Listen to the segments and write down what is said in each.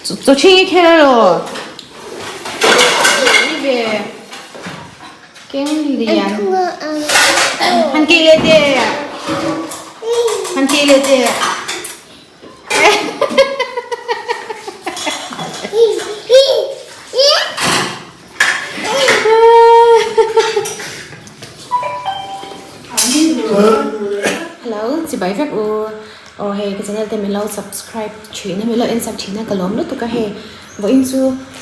Chaw ṭhing i kher elaw? Ni ve. Keng lian. Han kih leh teh. Han kih leh teh. Hello, chibai vek u. Aw hei ka channel te min lo subscribe thin a, min lo en sak thin a, ka lawm lutuk a hei. Vawiin chu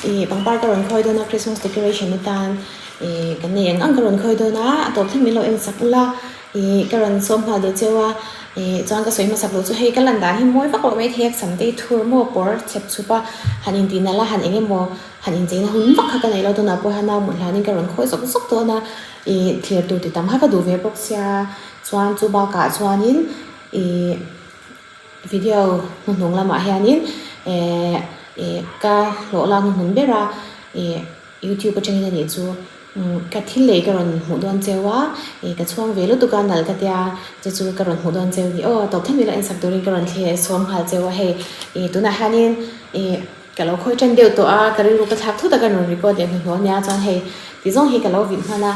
ih pangpar ka rawn khawi dawn a Christmas decoration atan ih kan nei ang ang ka rawn khawi dawn a, a tawp thleng min lo en sak ula ih ka rawn sawm nghal duh cheu a, ih chuan ka sawi hmasak loh chu hei ka lan dan hi mawi vak loh maithei a sam te hi thur maw pawr chep chhup a, han intih nalh a han eng emaw han incheina hun vak kha ka nei lo tunah pawh hian nau mut hlanin ka rawn khawi zawk zawk dawn a, ih thlir tur ti tam kha ka duh ve bawk sia chuan chu bakah chuanin ih. Video hnuhnung lamah hianin ehh ih ka hlawh lak hnuhnung ber a ih youtube atangin a nih chu ka thil lei ka rawn hmuh dawn cheu a ih ka chhuang ve lutuk a nalh ka tia chu chu ka rawn hmuh dawn cheu a ni aw tawp thleng mila ensak turin ka rawn thlir sawm nghal cheu a hei ih tunah hianin ih ka lo khawi tan deuh tawh a ka rilru ka thlak thut a ka rawn record leh hnuhnawh a nia chuan hei ti zawng hi ka lo vit hman a.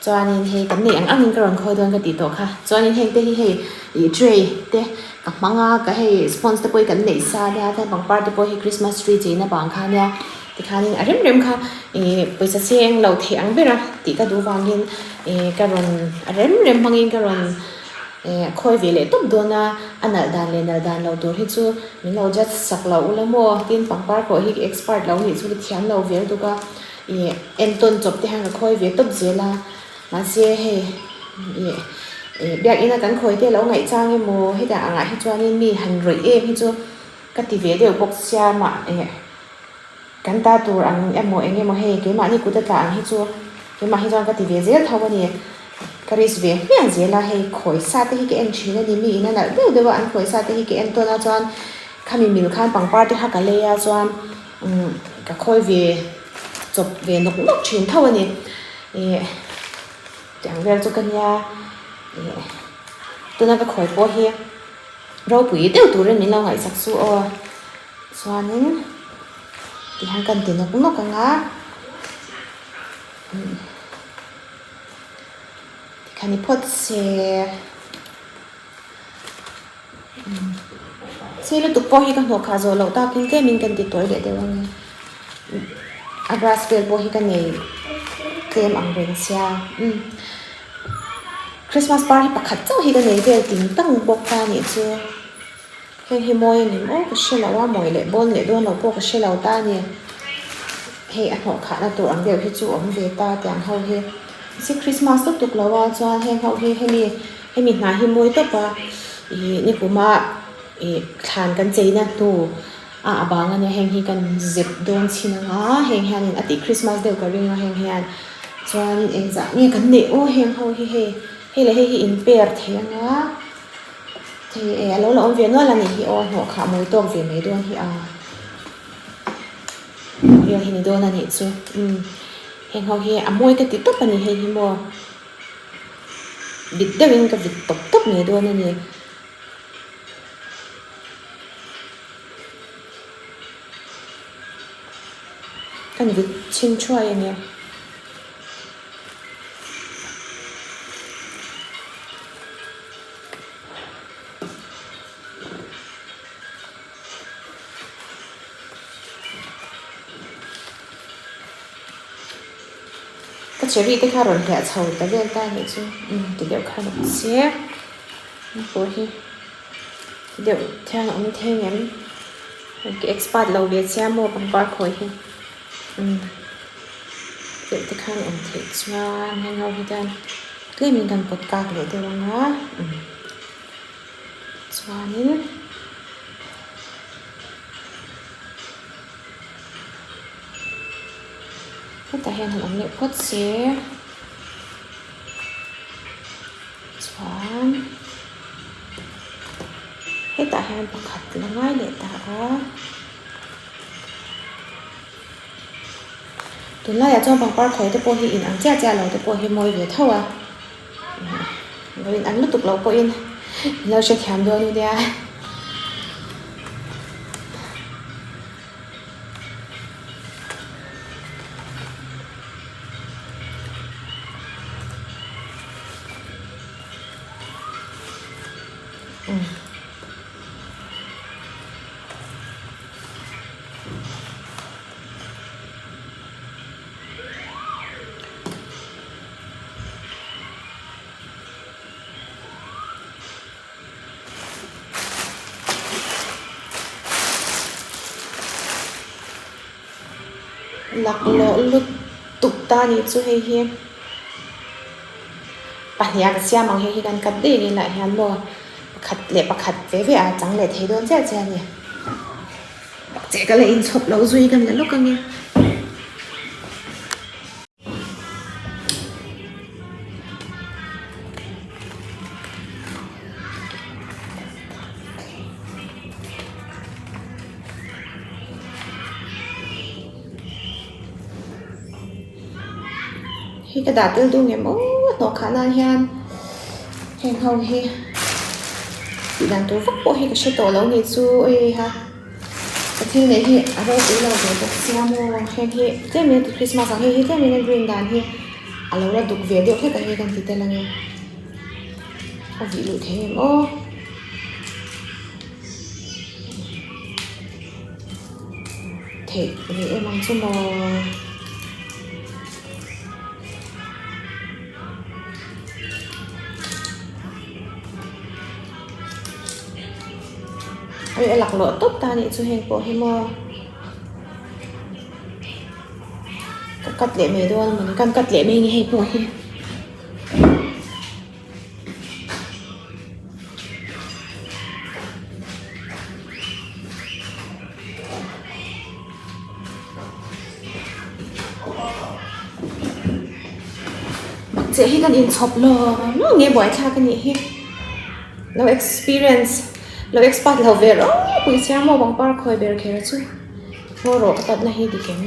Chuanin hei kan neih ang angin ka rawn khawi dawn ka tih tawh kha. Chuanin heng te hi hei ih tray te ka hmang a, ka hei sponge te pawh hi kan neih sa ania, chuan pangpar te pawh hi Christmas tree cheina vang kha ania. Tikhanin a rem rem kha ih pawisa seng lo theih ang ber a tih ka duh vangin ih ka rawn a rem rem hmangin ka rawn ih khawi ve leh tawp dawn a, a nalh dan leh nalh dan lo tur hi chu min lo judge sak loh ula maw? Tin pangpar pawh hi expert lo nih chu ka thiam lo vel tuk a. Ih entawn chawp te hian ka khawi ve tawp zel a, mahse hei ih ih biakina kan khawi te lo ngaih chang emaw hetiang angah hi chuanin mi han rawih em hi chu ka ti ve deuh bawk sia mah ih kan ta tur ang emaw eng emaw hei keimahni kut a tla ang hi chu keimah hi chuan ka ti ve zel tho a ni, ka risk ve hmiah zel a hei khawi sa te hi ka en thin a ni mi in a nalh deuh deuh a an khawi sa te hi ka en tawn a chuan khami mil khan pangpar te kha ka lei a chuan. Umm ka khawi ve chawp ve nawk nawk thin tho a ni ih tiang vel chu ka nia ih tuna ka khawi pawh hi ropui deuh turin min lo ngaihsak chu aw chuanin tihian kan ti nawk nawk ang a umm tikhan ni phawt se. Sei lutuk pawh hi ka hnawh khah zawh loh takin tlemin kan ti tawi leh deuh ang e. A grass vel pawh hi ka nei tlem ang reng sia. Umm Christmas par hi pakhat chauh hi ka nei vel ting tang bawk ta nih chu. Heng hi mawi a ni maw ka hre lo a, mawi leh bawn leh dawn lo pawh ka hre lo ta a ni. Hei a hnawh khahna tur ang deuh hi chu awm ve ta tiang ho hi. Mahse Christmas lutuk lo a chuan heng ho hi hemi. Hemi hna hi mawi tawp a, ih ni kuma ih thlan kan cheina hnu a a bang ania heng hi kan zep dawn chhin ang a, heng hianin a tih Christmas deuh ka ring a heng hian chuan engzah nge kan neih aw heng ho hi hei hei leh hei hi in pair thei ang a hei eh alo la awm ve nual a nih hi aw hnawh khah mawi tawk ve mai dawn hi a vel hi ni dawn a nih chu umm heng ho hi a mawi ka ti tawp a ni hei hi maw. Vit deuhin ka vit tawp tawp ngei dawn a ni. Kan vit chhin thuai a ni. Ka cherry te kha rawn hliah chho ta vel ta nih chu umm ti deuh kha ni se hei pawh hi ti deuh thian a awm thei ang em ka expert lo ve chiang maw pangpar khawi hi umm ti deuh te khan a awm theih chuan heng ho hi chuan tlemin kan pawt kak leh deuh ang a umm chuanin. Hetah hian han awm leh phawt se chuan hetah hian pakhat la ngai leh ta a tunlaiah chuan pangpar khawi te pawh hi in ang chiah chiah lo te pawh hi mawi ve tho a vawiin an lutuk loh pawhin in lo hrethiam dawn nia. Laklawh lutuk ta nih chu hei hi pahnih a ka siam ang hei hi kan cut daih ang inah hian maw pakhat leh pakhat ve ve a chang leh thei dawn chiah chiah a ni che ka la inchhawp loh zui ka ni lawk ange. Hei ka dah tel duh ngem aw hnawh khah nan hian heng ho hi tih dan tur vak pawh hi ka hre tawh lo nih chu ui ha ka thil neih hi a ropui lo ve bawk sia maw heng hi tlem in christmas ang hei hi tlem in a green dan hi a lo la duk ve deuh hlek a hei kan ti tel ange a vih luh thei em aw. Theih ve em ang chu maw. Hei a laklawh tawp ta anih chu heng pawh hi maw. Ka cut leh mai dawn a mawni kan cut leh mai a ni hei pawh hi. Bakcheh hi kan inchhawp lo lo nge buaithlak a nih hi lo experience lo expert lo ve ropui sia maw pangpar khawi ber kher chu ngaw rawh ka tatna hi dik em.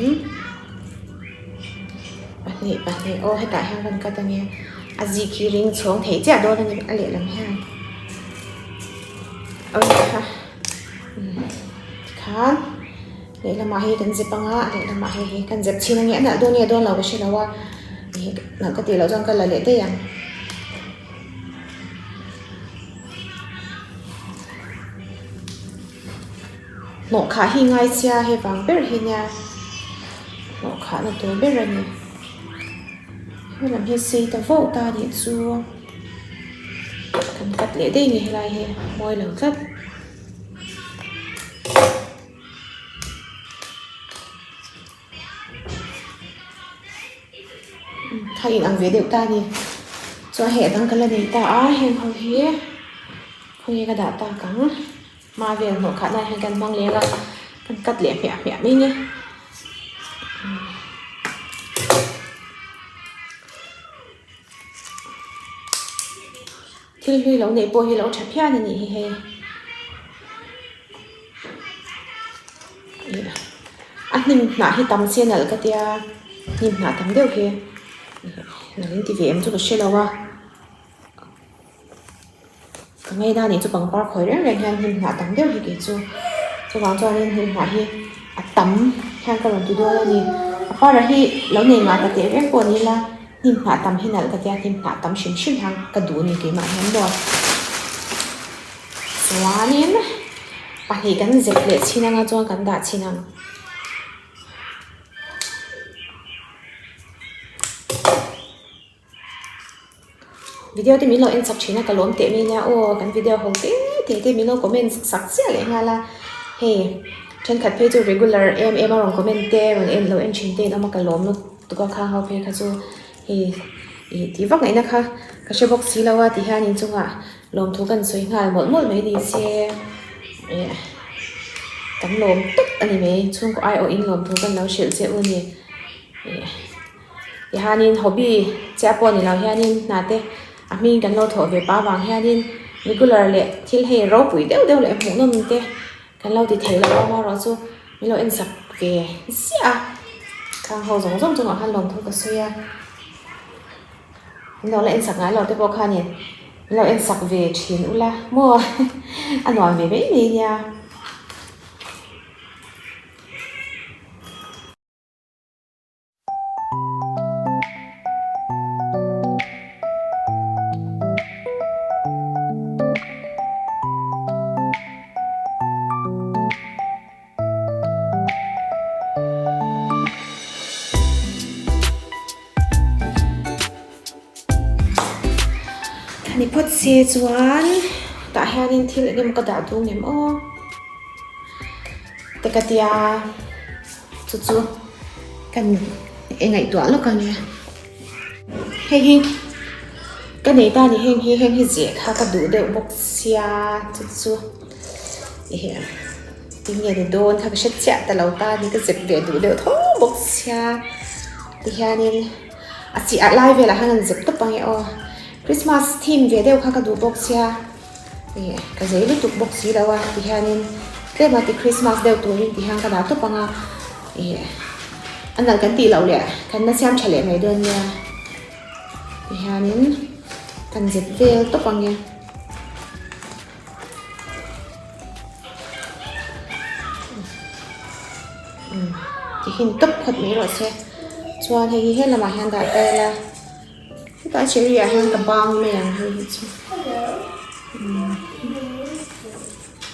Pahnih pahnih aw hetah hian kan cut ange a zik hi ring chhawng thei chiah dawn a ni a lehlam hian aw kha tikhan lehlamah hei kan zep anga a lehlamah hei hi kan zep chhin ange a nalh dawn nge dawn lo ka hre lo a nalh ka tih loh chuan ka la leh daih ang. Hnawh khah hi ngai chhia hei vang ber hi nia hnawh khah na tur ber a ni helam hi sei ta vauh ta anih chu kan cut leh daih a ni helai hi mawi lo tlat. Kha in ang ve deuh ta a ni chuan hei a dang ka la nei ta a heng ho hi khawnge ka dah tak ang hma vel hnawh khah nan hian kan hmang leng a kan cut leh hmiah hmiah mai nge thil hlui lo neih pawh hi lo tha phian a nih hi hei. A hnim hnah hi tam se nalh ka tia hnim hnah tam deuh hi nalh in ti ve em chu ka hre lo a ka ngaina nih chu pangpar khawi reng reng hian hnim hnah tam deuh hi kei chu chuvang chuanin hnim hnah hi a tam hian ka rawn ti dawn a ni a par ah hi lo nei ngah ta teh reng pawh ni ila hnim hnah tam hi nalh ka tia hnim hnah tam hrim hrim hian ka duh a ni keimah hian maw. Chuanin pahnih kan zep leh chhin anga chuan kan dah chhin ang. Video te min lo en chak thin a ka lawm teh mai nia aw kan video ho te te te min lo comment sak chiah leh nghal a hei thenkhat phei chu regular em em a rawn comment te rawn en lo en thin te in awm a ka lawm lutuk a khang ho phei kha chu hei ih tih vak ngaihna kha ka hre bawk si lo a ti hian inchungah. Lawmthu kan sawi nghal mawlh mawlh mai ni se eh kan lawm tawp a ni mai chhungkaw aiawhin lawmthu kan lo hrilh che u a ni eh tihianin hobby chiah pawh ni lo hianin hna te a hming kan lo thawh ve pah avang hianin regular leh thil hei ropui deuh deuh leh hmuhnawm te kan lo ti thei lo a amaherawhchu min lo ensak ve ziah a khang ho zawng zawng chungah khan lawmthu ka sawi a. Min lo la ensak ngai lo te pawh khanin min lo ensak ve thin ula maw a nuam ve mai mai nia. phawt se chuan tah hianin thil eng emaw ka dah duh ngem aw te ka tia chu chu kan ngaihtuah lawk ang e. Hei hi ka nei ta ni heng hi heng hi zeh kha ka duh deuh bawk sia chu chu ehe tinge ni dawn kha ka hre chiah ta lo ta ni ka zep ve duh deuh tho bawk sia tihianin a chi ah lai velah khan an zep tawp ang e aw Christmas theme ve deuh kha ka duh bawk sia ih ka zei lutuk bawk si lo a tihianin tlem a ti Christmas deuh turin tihian ka dah tawp ang a ih a nalh kan tih loh leh kan la siam tha leh mai dawn nia tihianin kan zep vel tawp ang e. Tihin tawp phawt mai rawh se chuan hei hi he lamah hian dah ta ila hetah cherry ah hian ka bang mai ang hei hi chu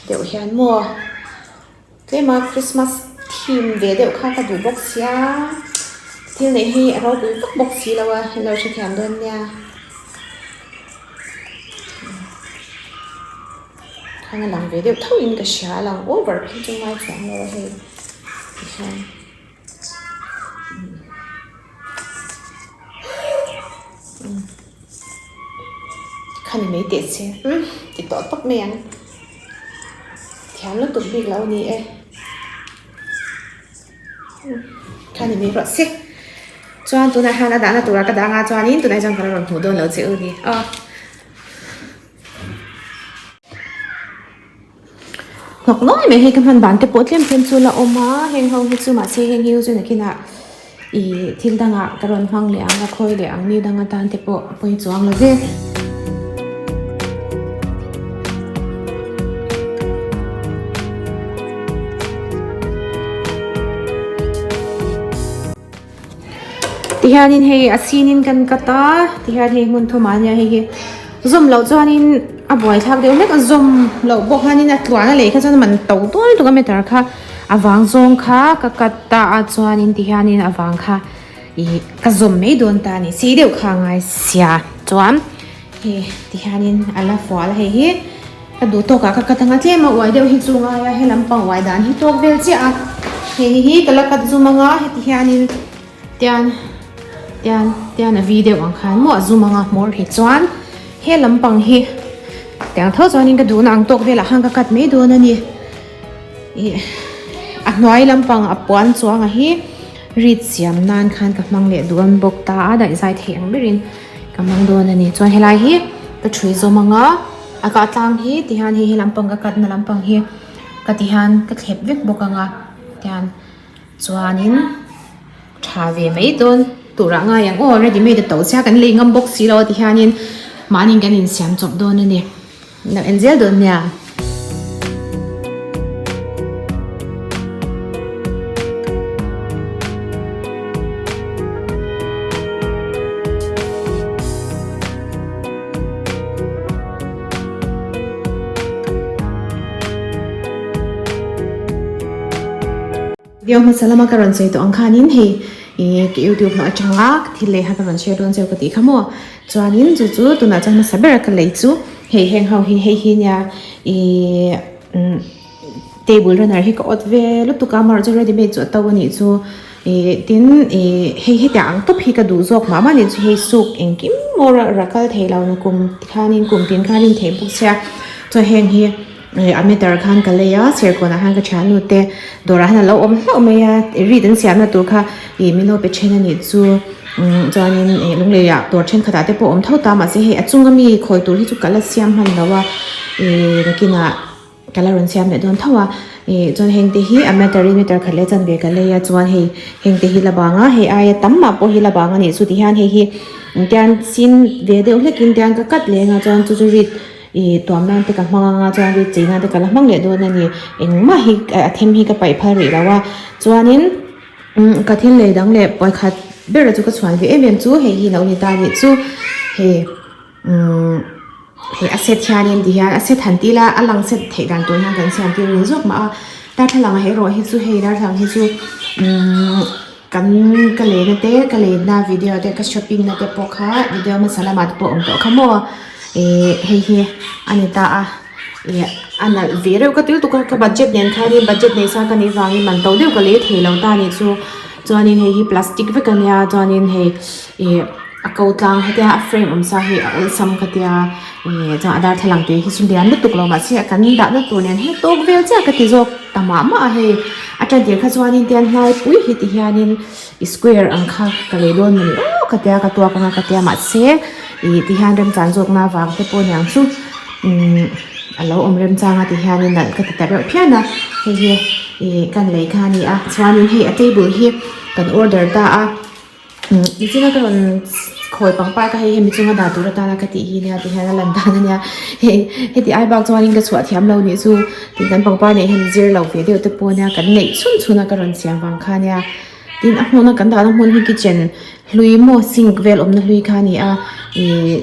deuh hian maw tlema christmas theme ve deuh kha ka duh bawk sia thil neih hi a ropui vak bawk si lo a in lo hrethiam dawn nia. Khan a lang ve deuh tho in ka hria a lang over phei chu ngai chuang lo a hei tihian tikhan i mai teh che umm ti tawh tawp mai ang thiam lutuk bik lo a ni e. Kha ni mai rawh se. Chuan tunah hian a dahna turah ka dah anga chuanin tunah hi chuan ka la rawn hmuh dawn lo che u ni aw. Hnawk nawi mai hei ka hman dan te pawh tlem tlem chu la awm a heng ho hi chu mahse heng hi chu nakinah ih thil dangah ka rawn hmang leh ang a khawi leh ang mi dang atan te pawh a pawi chuang lo ve. Tihianin hei a sinin kan cut a tihian hei hmun thum ah nia hei hi zawm loh chuanin a buaithlak deuh hlek a zawm loh bawk hianin a tluan a lei kha chuan a man to dawn lutuk a meter kha a vang zawng kha ka cut ta a chuanin tihianin a vang kha ih ka zawm mai dawn ta a ni sei deuh kha a ngai sia chuan hei tihianin a la fual a hei hi. Ka duh tawk ah ka cut anga tlem a uai deuh hi chu ngai a he lampang uai dan hi tawk vel chiah a hei hi hi ka la cut zum anga heti hianin tian tian tian a vi deuh ang khan maw a zum anga hmawr hi chuan he lampang hi tiang tho chuanin ka duhna ang tawk velah khan ka cut mai dawn a ni ih a hnuai lampang a puan chuanga hi rit siam nan khan ka hmang leh duh an bawk ta a daihzai theih ang berin ka hmang dawn a ni chuan helai hi ka ṭhui zawm anga. A kah tlang hi ti hian hei he lampang ka cut na lampang hi ka ti hian ka thlep vek bawk ang a tihian chuanin tha ve mai dawn turah ngai ang aw ready made a to sia kan lei ngam bawk si lo a ti hianin mahni kan insiam chawp dawn a ni lo en zel dawn nia. Video hmasa lama ka rawn sawi tawh ang khanin hei ih ka youtube hma atanga thil lei kha ka rawn share dawn cheu ka tih kha maw chuanin chu chu tunah chuan hmasa bera ka lei chu hei heng ho hi hei hi nia ih table runner hi ka awt ve lutuk a amaherawhchu ready made chu a to a nih chu ih tin ih hei hetiang ang tawp hi ka duh zawk mah mah a nih chu hei suk engkim maw ra kal thei lo na kum tikhanin kum tin khanin theih bawk sia chuan heng hi ih a meter khan ka lei a serkawnah khan ka thiannu te dawrah hian a lo awm hlauh mai a rit an siamna tur kha ih min lo pe then a nih chu umm chuanin ih lungleiah dawr thenkhatah te pawh a awm tho ta mahse hei a chunga mi khawi tur hi chu ka la siam hman lo a ih nakinah. Ka la rawn siam leh dawn tho a, ih chuan heng te hi a meter in meter khat leh chanve ka lei a chuan hei heng te hi la bang a hei aia tam mah pawh hi la bang a nih chu ti hian hei hi tian sin ve deuh hlek in tian ka cut leh ang a chuan chu chu rit ih tuam nan te ka hmang ang a chuan rit chei nan te ka la hmang leh dawn a ni engmah hi a them hi ka paih phal rih lo a chuanin ka thil lei dang leh pakhat ber chu ka chhuan ve em em chu hei hi lo ni ta a nih chu hei. Umm hei a set hianin ti hian a set han tila a lang set theih dan tur hian kan siam tir ni zawk mah a darthlalang ah erawh hi chu hei darthlalang hi chu umm kan ka lei na te ka lei na video te ka shopping na te pawh kha video hmasa lamah te pawh a awm tawh kha maw. Ihh hei hi a ni ta a ih a nalh ve reuh ka ti lutuk a ka budget nen khanin budget nei sa ka nih vangin man to deuh ka lei thei lo ta a nih chu chuanin hei hi plastic vek a nia chuanin hei ih a ko tlang hetia a frame awm sa hi a awlsam ka tia ih chuan a darthlalang te hi chu lian lutuk lo mahse a kan dahna tur nen hian tawk vel chiah ka ti zawk ta mah mah a hei a tan tir kha chuanin tian hnai pui hi ti hianin. Square ang kha ka lei dawn mawni aw ka tia ka tuak anga ka tia mahse ih ti hian remchan zawkna avang te pawh aniang chu umm a lo awm remchang a ti hianin nalh ka ti ta reuh phian a hei hi ih kan lei kha a ni a chuanin hei a table hi kan order ta a umm nichina ka rawn khawi pangpar kha hei hemi chunga dah tur atana ka tih hi nia ti hian a lan dan ania hei heti ai bak chuanin ka chhuah thiam lo nih chu tin kan pangpar neih hian zir lo ve deuh te pawh ania kan neih chhun chhun a ka rawn siam vang kha ania. Tin a hmuna kan dahna hmun hi kitchen hlui maw sink vel awmna hlui kha a ni a ihh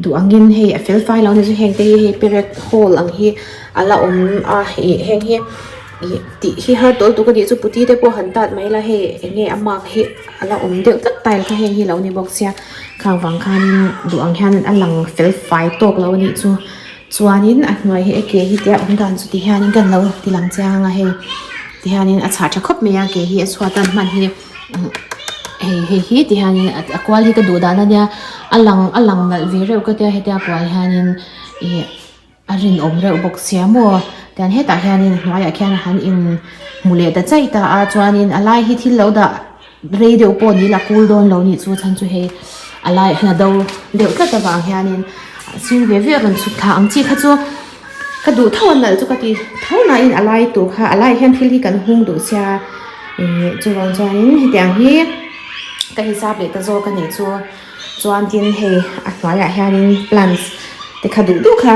duh angin hei a fel fai lo a ni chu heng te hi hei perek hall ang hi a la awm a ih heng hi ih tih hi har tawl tuk a nih chu puti te pawh han tat mai la hei eng nge a mark hi a la awm deuh tlat tile kha heng hi lo ni bawk sia khang vang khanin duh ang hian a lang fel fai tawk lo a nih chu chuanin a hnuai hi a ke hi tia awm dan chu ti hianin kan lo ti lang chiang a hei. Tihianin a chhah tha khawp mai a ke hi a chhuat a hman hi hei hei hi tihianin a kual hi ka duh dan ania a lang a lang nalh ve reuh ka tia hetia kual hianin ih a rinawm reuh bawk sia maw tian hetah hianin a hnuaiah khian a han in hmu leh ta chai ta a chuanin a lai hi thil lo dah rei deuh pawh ni la kul dawn lo nih chu chhan chu hei a laiah hian a do deuh tlat avang hianin sir ve ve a rawn chhuk thla ang chi kha chu ka duh tho a nalh chu ka ti tho nain a lai tur kha a laiah hian thil hi kan hung duh sia ih chuvang chuanin hetiang hi ka hisap leh ta zawk a nih chu chuan tin hei a hnuaiah hianin plants te kha duh duh kha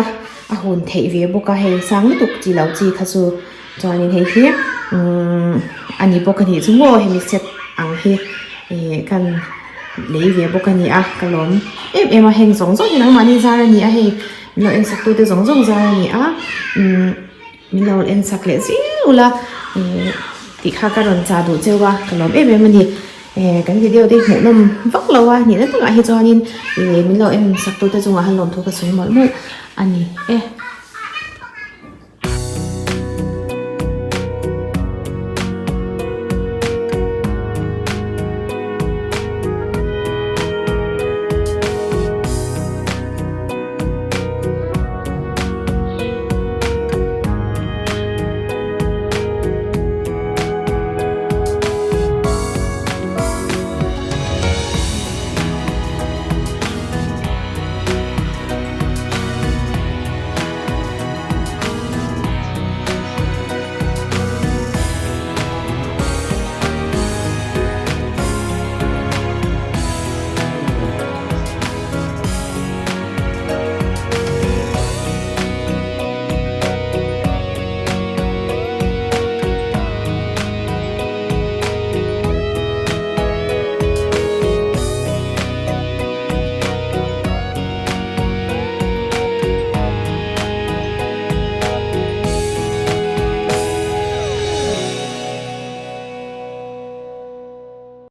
a hun theih ve bawk a hei sang lutuk chi lo chi kha chu. Chuanin hei hi umm a ni bawk a nih chu maw hemi set ang hi ih kan lei ve bawk a ni a ka lawm em em a heng zawng zawng hi nangmahni zar a ni a hei min lo en sak tute zawng zawng zar a ni a umm min lo en sak leh zeuh la ih tih kha ka rawn chah duh cheu a ka lawm em em a ni eh kan video te hi hmuh nawm vak lo a nihna takah hi chuanin ih min lo en sak tute chungah han lawmthu ka sawi mawlh mawlh a ni e.